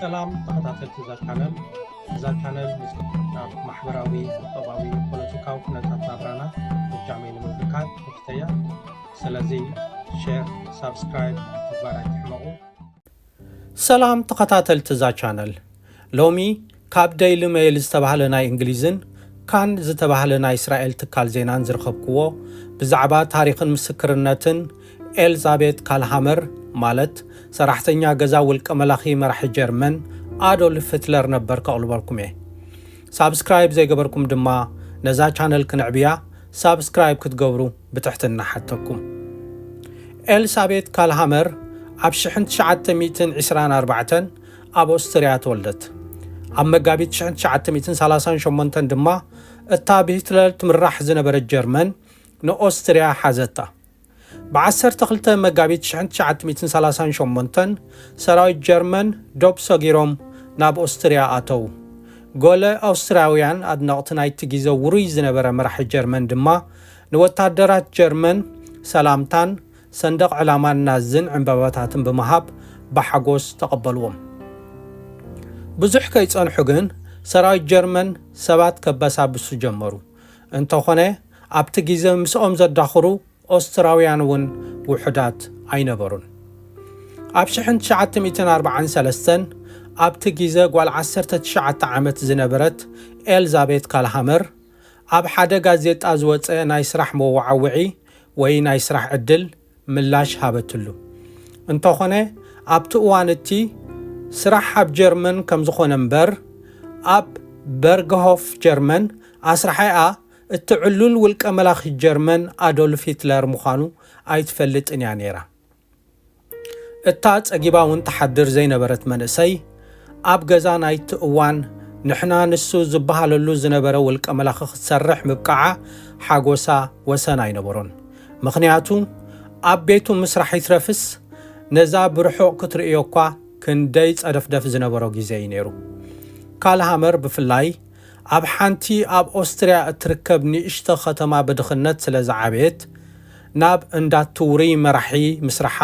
ሰላም ተኸታተልቲ እዛ ቻነል። እዛ ቻነል ምስ ኣብ ማሕበራዊ፣ ቁጠባዊ፣ ፖለቲካዊ ኩነታት ናብራና ፍጃመይ ንምምልካት ተፍተያ። ስለዚ ሼር፣ ሳብስክራይብ ምግባር ኣይትሕመቑ። ሰላም ተኸታተልቲ እዛ ቻነል። ሎሚ ካብ ዴይሊ ሜይል ዝተባህለ ናይ እንግሊዝን ካን ዝተባህለ ናይ እስራኤል ትካል ዜናን ዝረኸብክዎ ብዛዕባ ታሪኽን ምስክርነትን ኤልዛቤት ካልሃመር፣ ማለት ሰራሕተኛ ገዛ ውልቀ መላኺ መራሒ ጀርመን ኣዶልፍ ሂትለር ነበር ከቕልበልኩም እየ። ሳብስክራይብ ዘይገበርኩም ድማ ነዛ ቻነል ክንዕብያ ሳብስክራይብ ክትገብሩ ብትሕትና ሓተኩም። ኤልሳቤት ካልሃመር ኣብ ሽሕን ትሽዓተ ሚእትን ዕስራን ኣርባዕተን ኣብ ኦስትርያ ተወልደት። ኣብ መጋቢት ሽሕን ትሽዓተ ሚእትን ሰላሳን ሸሞንተን ድማ እታ ብሂትለር ትምራሕ ዝነበረት ጀርመን ንኦስትርያ ሓዘታ። ብ ዓሰርተ ክልተ መጋቢት ሽሕን ትሽዓተ ሚእትን ሰላሳን ሸሞንተን ሰራዊት ጀርመን ዶብ ሰጊሮም ናብ ኦስትርያ ኣተዉ። ገለ ኣውስትርያውያን ኣድነቕቲ ናይቲ ግዜ ውሩይ ዝነበረ መራሒ ጀርመን ድማ ንወታደራት ጀርመን ሰላምታን ሰንደቕ ዕላማን ናዝን ዕምባባታትን ብምሃብ ብሓጎስ ተቐበልዎም። ብዙሕ ከይጸንሑ ግን ሰራዊት ጀርመን ሰባት ከበሳብሱ ጀመሩ። እንተኾነ ኣብቲ ግዜ ምስኦም ዘዳኽሩ ኦስትራውያን እውን ውሑዳት ኣይነበሩን። ኣብ ሽሕን ትሽዓተ ሚእትን ኣርባዓን ሰለስተን ኣብቲ ግዜ ጓል ዓሰርተ ትሽዓተ ዓመት ዝነበረት ኤልዛቤት ካልሃመር ኣብ ሓደ ጋዜጣ ዝወጸ ናይ ስራሕ መወዓውዒ ወይ ናይ ስራሕ ዕድል ምላሽ ሃበትሉ። እንተኾነ ኣብቲ እዋን እቲ ስራሕ ኣብ ጀርመን ከም ዝኾነ እምበር ኣብ በርግሆፍ ጀርመን ኣስራሒኣ እቲ ዕሉል ውልቀ መላኺ ጀርመን ኣዶልፍ ሂትለር ምዃኑ ኣይትፈልጥን እያ ነይራ። እታ ጸጊባ እውን ትሓድር ዘይነበረት መንእሰይ ኣብ ገዛ ናይቲ እዋን ንሕና ንሱ ዝበሃለሉ ዝነበረ ውልቀ መላኺ ክትሰርሕ ምብቃዓ ሓጎሳ ወሰን ኣይነበሮን። ምኽንያቱ ኣብ ቤቱ ምስራሕ ይትረፍስ ነዛ ብርሑቕ ክትርእዮ እኳ ክንደይ ጸደፍደፍ ዝነበሮ ግዜ እዩ ነይሩ። ካልሃመር ብፍላይ ኣብ ሓንቲ ኣብ ኦስትርያ እትርከብ ንእሽቶ ከተማ ብድኽነት ስለ ዝዓበየት ናብ እንዳትውሪ መራሒ ምስርሓ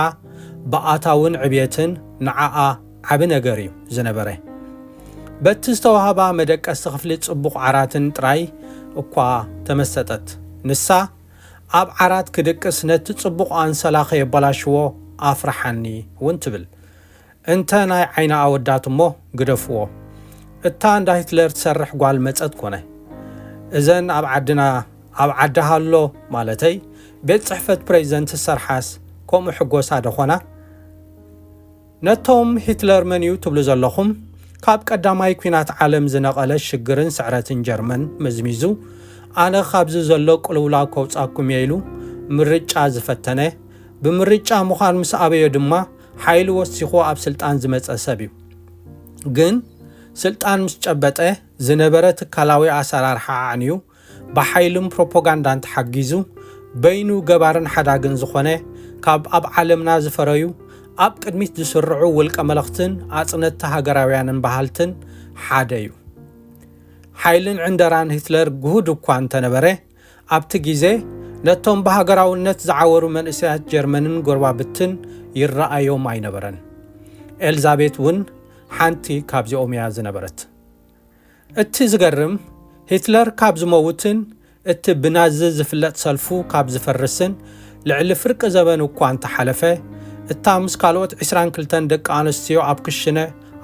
ብኣታውን ዕብየትን ንዓኣ ዓቢ ነገር እዩ ዝነበረ። በቲ ዝተዋህባ መደቀሲ ክፍሊ ጽቡቕ ዓራትን ጥራይ እኳ ተመሰጠት። ንሳ ኣብ ዓራት ክድቅስ ነቲ ጽቡቕ ኣንሶላ ከየበላሽዎ ኣፍርሓኒ እውን ትብል። እንተ ናይ ዓይኒ ኣወዳት እሞ ግደፍዎ። እታ እንዳ ሂትለር ትሰርሕ ጓል መጸት ኮነ። እዘን ኣብ ዓድና፣ ኣብ ዓዲ ሃሎ ማለተይ፣ ቤት ጽሕፈት ፕሬዚደንት ዝሰርሓስ ከምኡ ሕጎሳ ዶ ኾና? ነቶም ሂትለር መን እዩ ትብሉ ዘለኹም፣ ካብ ቀዳማይ ኲናት ዓለም ዝነቐለ ሽግርን ስዕረትን ጀርመን መዝሚዙ፣ ኣነ ካብዚ ዘሎ ቅልውላው ከውጻኩም እየ ኢሉ ምርጫ ዝፈተነ፣ ብምርጫ ምዃን ምስ ኣበዮ ድማ ሓይሊ ወሲኹ ኣብ ስልጣን ዝመጸ ሰብ እዩ። ግን ስልጣን ምስ ጨበጠ ዝነበረ ትካላዊ ኣሰራርሓ ኣዕንዩ ብሓይልን ፕሮፓጋንዳን ተሓጊዙ በይኑ ገባርን ሓዳግን ዝኾነ ካብ ኣብ ዓለምና ዝፈረዩ ኣብ ቅድሚት ዝስርዑ ውልቀ መለኽትን ኣጽነትቲ ሃገራውያንን በሃልትን ሓደ እዩ። ሓይልን ዕንደራን ሂትለር ግሁድ እኳ እንተነበረ ኣብቲ ግዜ ነቶም ብሃገራውነት ዝዓወሩ መንእሰያት ጀርመንን ጎረባብትን ይረኣዮም ኣይነበረን። ኤልዛቤት እውን ሓንቲ ካብዚኦም እያ ዝነበረት። እቲ ዝገርም ሂትለር ካብ ዝመውትን እቲ ብናዚ ዝፍለጥ ሰልፉ ካብ ዝፈርስን ልዕሊ ፍርቂ ዘበን እኳ እንተሓለፈ እታ ምስ ካልኦት ዕስራን ክልተን ደቂ ኣንስትዮ ኣብ ክሽነ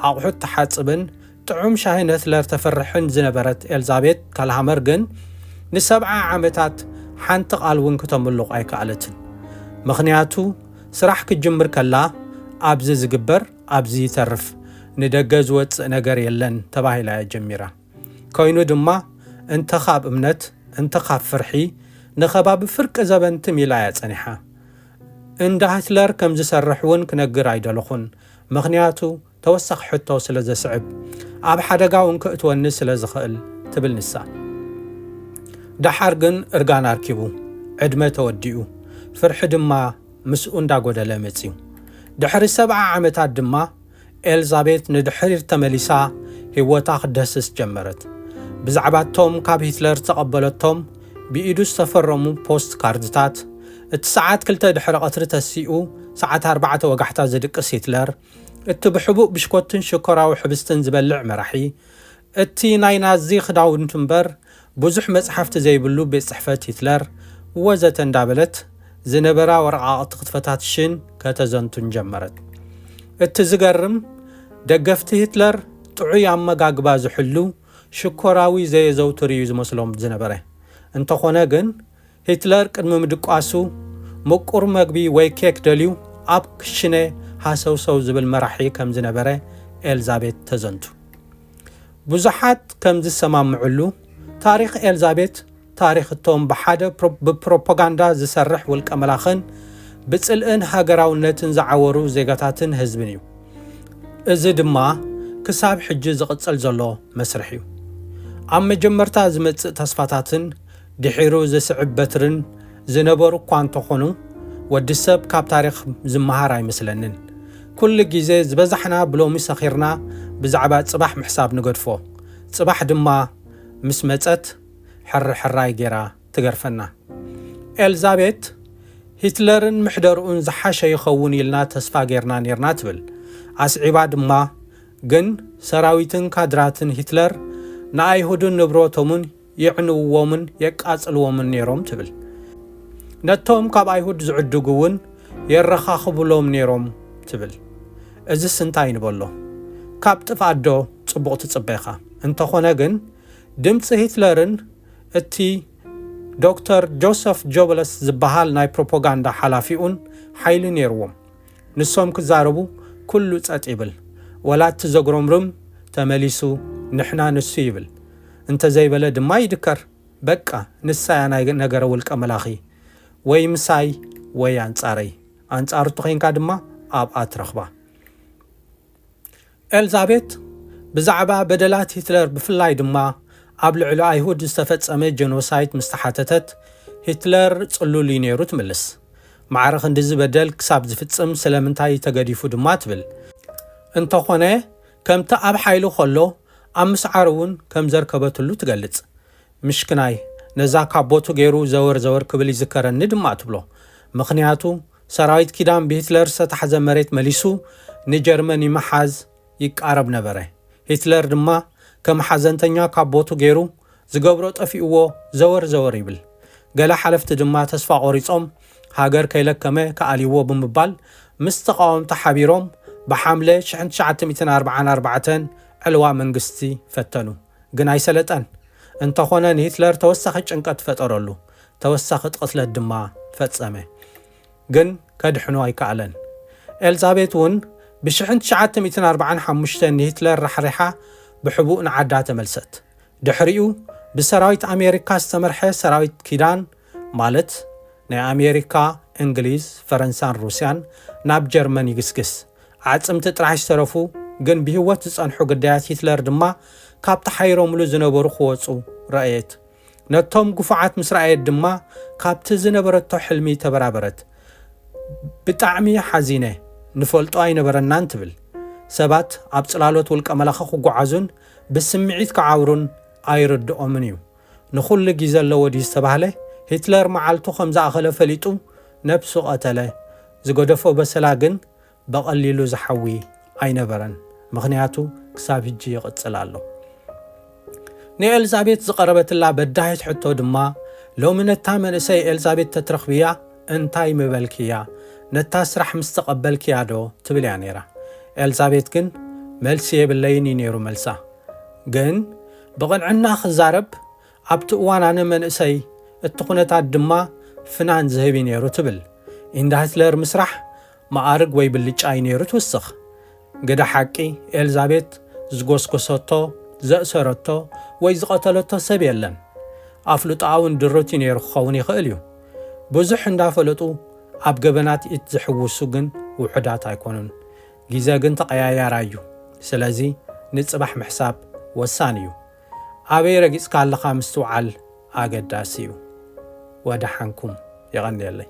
ኣቑሑት ትሓጽብን ጥዑም ሻሂ ነትለር ተፍርሕን ዝነበረት ኤልዛቤት ካልሃመር ግን ንሰብዓ ዓመታት ሓንቲ ቃል እውን ክተምልቕ ኣይከኣለትን። ምኽንያቱ ስራሕ ክትጅምር ከላ ኣብዚ ዝግበር ኣብዚ ይተርፍ፣ ንደገ ዝወጽእ ነገር የለን ተባሂላ እያ ጀሚራ። ኮይኑ ድማ እንተ ካብ እምነት እንተ ካብ ፍርሒ ንኸባቢ ፍርቂ ዘበን ትም ኢላ እያ ጸኒሓ። እንዳ ሂትለር ከም ዝሰርሕ እውን ክነግር ኣይደለኹን፣ ምኽንያቱ ተወሳኺ ሕቶ ስለ ዘስዕብ ኣብ ሓደጋ እውን ክእትወኒ ስለ ዝኽእል ትብል ንሳ። ደሓር ግን እርጋን ኣርኪቡ፣ ዕድመ ተወዲኡ፣ ፍርሒ ድማ ምስኡ እንዳጎደለ መጺኡ። ድሕሪ ሰብዓ ዓመታት ድማ ኤልዛቤት ንድሕሪት ተመሊሳ ህይወታ ክትደህስስ ጀመረት። ብዛዕባ እቶም ካብ ሂትለር ዝተቐበለቶም ብኢዱ ዝተፈረሙ ፖስት ካርድታት፣ እቲ ሰዓት ክልተ ድሕሪ ቀትሪ ተሲኡ ሰዓት ኣርባዕተ ወጋሕታ ዝድቅስ ሂትለር፣ እቲ ብሕቡእ ብሽኮትን ሽኮራዊ ሕብስትን ዝበልዕ መራሒ፣ እቲ ናይ ናዚ ክዳውንቱ እምበር ብዙሕ መጽሓፍቲ ዘይብሉ ቤት ጽሕፈት ሂትለር፣ ወዘተ እንዳበለት ዝነበራ ወረቓቕቲ ክትፈታትሽን ከተዘንቱን ጀመረት። እቲ ዝገርም፣ ደገፍቲ ሂትለር ጥዑይ ኣመጋግባ ዝሕሉ ሽኮራዊ ዘየዘውትር እዩ ዝመስሎም ዝነበረ። እንተኾነ ግን፣ ሂትለር ቅድሚ ምድቋሱ፣ ምቁር መግቢ ወይ ኬክ ደልዩ ኣብ ክሽነ ሃሰውሰው ዝብል መራሒ ከም ዝነበረ ኤልዛቤት ተዘንቱ። ብዙሓት ከም ዝሰማምዕሉ፣ ታሪኽ ኤልዛቤት ታሪኽ እቶም ብሓደ ፕሮ-፣ ብፕሮፓጋንዳ ዝሰርሕ ውልቀ መላኽን ብጽልእን ሃገራውነትን ዝዓወሩ ዜጋታትን ህዝብን እዩ። እዚ ድማ ክሳብ ሕጂ ዝቕጽል ዘሎ መስርሕ እዩ። ኣብ መጀመርታ ዝመጽእ ተስፋታትን ድሒሩ ዝስዕብ በትርን ዝነበሩ እኳ እንተኾኑ፣ ወዲ ሰብ ካብ ታሪኽ ዝመሃር ኣይመስለንን። ኩሉ ግዜ ዝበዛሕና ብሎሚ ሰኺርና ብዛዕባ ጽባሕ ምሕሳብ ንገድፎ። ጽባሕ ድማ ምስ መጸት ሕርሕራይ ጌራ ትገርፈና። ኤልዛቤት፣ ሂትለርን ምሕደርኡን ዝሓሸ ይኸውን ኢልና ተስፋ ጌርና ኔርና ትብል። ኣስዒባ ድማ፣ ግን ሰራዊትን ካድራትን ሂትለር ንኣይሁድን ንብረቶምን የዕንውዎምን የቃጽልዎምን ኔሮም ትብል። ነቶም ካብ ኣይሁድ ዝዕድጉ እውን የረኻኽብሎም ኔሮም ትብል። እዝስ እንታይ ንበሎ? ካብ ጥፍኣት ዶ ጽቡቕ ትጽበ ኢኻ? እንተኾነ ግን ድምጺ ሂትለርን እቲ ዶክተር ጆሰፍ ጆበለስ ዝበሃል ናይ ፕሮፓጋንዳ ሓላፊኡን ሓይሊ ኔርዎም። ንሶም ክዛረቡ ኩሉ ጸጥ ይብል። ወላ እቲ ዘጉረምርም ተመሊሱ ንሕና ንሱ ይብል። እንተዘይበለ ድማ ይድከር። በቃ ንሳ እያ ናይ ነገረ ውልቀ መላኺ። ወይ ምሳይ ወይ ኣንጻረይ። ኣንጻሩ ተኾይንካ ድማ ኣብኣ ትረኽባ። ኤልዛቤት ብዛዕባ በደላት ሂትለር ብፍላይ ድማ ኣብ ልዕሊ ኣይሁድ ዝተፈጸመ ጀኖሳይድ ምስ ተሓተተት፣ ሂትለር ጽሉል እዩ ነይሩ ትምልስ። ማዕረ ክንድዚ በደል ክሳብ ዝፍጽም ስለምንታይ ተገዲፉ ድማ ትብል። እንተኾነ ከምቲ ኣብ ሓይሉ ከሎ ኣብ ምስዓር እውን ከም ዘርከበትሉ ትገልጽ። ምሽክናይ ነዛ ካብ ቦቱ ገይሩ ዘወር ዘወር ክብል ይዝከረኒ ድማ ትብሎ። ምኽንያቱ ሰራዊት ኪዳን ብሂትለር ዝተታሕዘ መሬት መሊሱ ንጀርመን ይመሓዝ ይቃረብ ነበረ። ሂትለር ድማ ከም ሓዘንተኛ ካብ ቦቱ ገይሩ ዝገብሮ ጠፊእዎ ዘወር ዘወር ይብል። ገለ ሓለፍቲ ድማ ተስፋ ቆሪጾም ሃገር ከይለከመ ክኣልይዎ ብምባል ምስ ተቓወምቲ ሓቢሮም ብሓምለ ሽሕን ትሽዓተ ሚእትን ኣርባዓን ኣርባዕተን ዕልዋ መንግስቲ ፈተኑ። ግን ኣይሰለጠን። እንተኾነ ንሂትለር ተወሳኺ ጭንቀት ፈጠረሉ። ተወሳኺ ቅትለት ድማ ፈጸመ። ግን ከድሕኖ ኣይከኣለን። ኤልዛቤት እውን ብሽሕን ትሽዓተ ሚእትን ኣርባዓን ሓሙሽተን ንሂትለር ራሕሪሓ ብሕቡእ ንዓዳ ተመልሰት። ድሕሪኡ ብሰራዊት ኣሜሪካ ዝተመርሐ ሰራዊት ኪዳን ማለት ናይ ኣሜሪካ፣ እንግሊዝ፣ ፈረንሳን ሩስያን ናብ ጀርመን ይግስግስ። ኣዕጽምቲ ጥራሕ ዝተረፉ ግን ብህይወት ዝጸንሑ ግዳያት ሂትለር ድማ ካብ ተሓይሮምሉ ዝነበሩ ክወጹ ረኣየት። ነቶም ግፉዓት ምስ ረኣየት ድማ ካብቲ ዝነበረቶ ሕልሚ ተበራበረት። ብጣዕሚ ሓዚነ፣ ንፈልጦ ኣይነበረናን ትብል። ሰባት ኣብ ጽላሎት ውልቀ መላኺ ክጓዓዙን ብስምዒት ክዓብሩን ኣይርድኦምን እዩ። ንኹሉ ግዜ ኣለዎ ድዩ ዝተባህለ፣ ሂትለር መዓልቱ ከም ዝኣኸለ ፈሊጡ ነብሱ ቀተለ። ዝገደፎ በሰላ ግን ብቐሊሉ ዝሓዊ ኣይነበረን፣ ምኽንያቱ ክሳብ ሕጂ ይቕጽል ኣሎ። ንኤልዛቤት ዝቐረበትላ በዳሂት ሕቶ ድማ፣ ሎሚ ነታ መንእሰይ ኤልዛቤት ተትረኽብያ እንታይ ምበልክያ? ነታ ስራሕ ምስ ተቐበልክያ ዶ? ትብል እያ ነይራ። ኤልዛቤት ግን፣ መልሲ የብለይን እዩ ነይሩ መልሳ። ግን ብቕንዕና ክዛረብ፣ ኣብቲ እዋን ኣነ መንእሰይ፣ እቲ ኩነታት ድማ ፍናን ዝህብ እዩ ነይሩ ትብል። እንዳ ሂትለር ምስራሕ መኣርግ ወይ ብልጫ እዩ ነይሩ ትውስኽ። ግደ ሓቂ፣ ኤልዛቤት ዝጎስጎሰቶ፣ ዘእሰረቶ ወይ ዝቐተለቶ ሰብ የለን። ኣፍልጦኣ እውን ድሩት እዩ ነይሩ ክኸውን ይኽእል እዩ። ብዙሕ እንዳፈለጡ ኣብ ገበናት ኢድ ዝሕውሱ ግን ውሑዳት ኣይኮኑን። ግዜ ግን ተቐያያራይ እዩ። ስለዚ ንጽባሕ ምሕሳብ ወሳኒ እዩ። ኣበይ ረጊጽካ ኣለኻ ምስትውዓል ኣገዳሲ እዩ። ወደሓንኩም። የቐንየለይ።